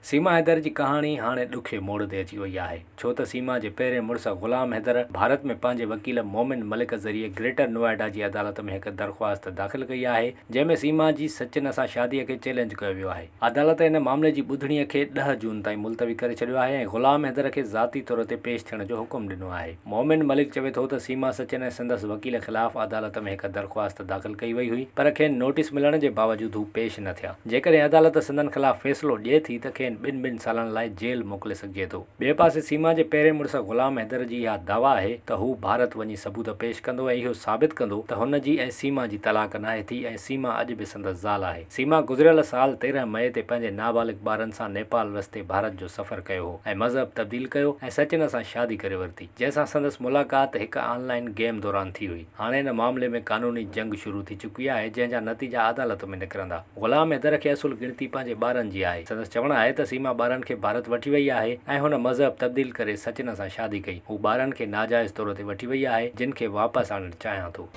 سيما حيدر جي ڪهاڻي هاڻي ڏکي موڙ تي اچي وئي آهي، ڇو ته سيما جي پهرين مڙس غلام حيدر ڀارت ۾ پنهنجي وڪيل مومن ملڪ ذريعي گريٽر نوئيڊا جي عدالت ۾ هڪ درخواست داخل ڪئي آهي، جنهن ۾ سيما جي سچن سان شادي کي چئلينج ڪيو ويو آهي. عدالت ان معاملي جي ٻڌڻي کي ڏهه جون تائين ملتوي ڪري ڇڏيو آهي ۽ غلام حيدر کي ذاتي طور تي پيش ٿيڻ جو حڪم ڏنو آهي. مومن ملڪ چوي ٿو ته سيما سچن ۽ سندس وڪيل خلاف عدالت ۾ هڪ درخواست داخل ڪئي وئي هئي پر کين نوٽيس ملڻ جي باوجود هو پيش نه ٿيا. جيڪڏهن عدالت سندن خلاف فيصلو ڏئي ٿي ته کين ٻن ٻن سالن لاء جيل موڪلي سگهجي ٿو. ٻئي پاسي سيما جي پهرين مڙس غلام حيدر جي اها دعويٰ آهي ته هو ڀارت وڃي ثبوت پيش ڪندو ۽ اهو ثابت ڪندو ته هن جي ۽ سيما جي طلاق ناهي ٿي ۽ سيما اڄ به سندس زال آهي. سيما گذريل سال 13 مئي تي پنهنجي نابالغ ٻارن سان نيپال رستي ڀارت جو سفر ڪيو هو ۽ مذهب تبديل ڪيو ۽ سچن سان شادي ڪري ورتي جنهن سان سندس ملاقات هڪ آن لائين گيم دوران ٿي هئي. هاڻي ان معاملي ۾ قانوني جنگ شروع ٿي چڪي آهي، جنهن جا نتيجا عدالت ۾ نڪرندا. غلام حيدر کي اصل ڳڻتي پنهنجي ٻارن جي آهي. سندس چوڻ آهي ته سيما ٻارن کي ڀارت وٺي وئي آهي ۽ هن مذهب تبديل ڪري سچن سان شادي ڪئي. هو ٻارن کي ناجائز طور تي وٺي وئي آهي، جن کي واپس آڻڻ چاهيان ٿو.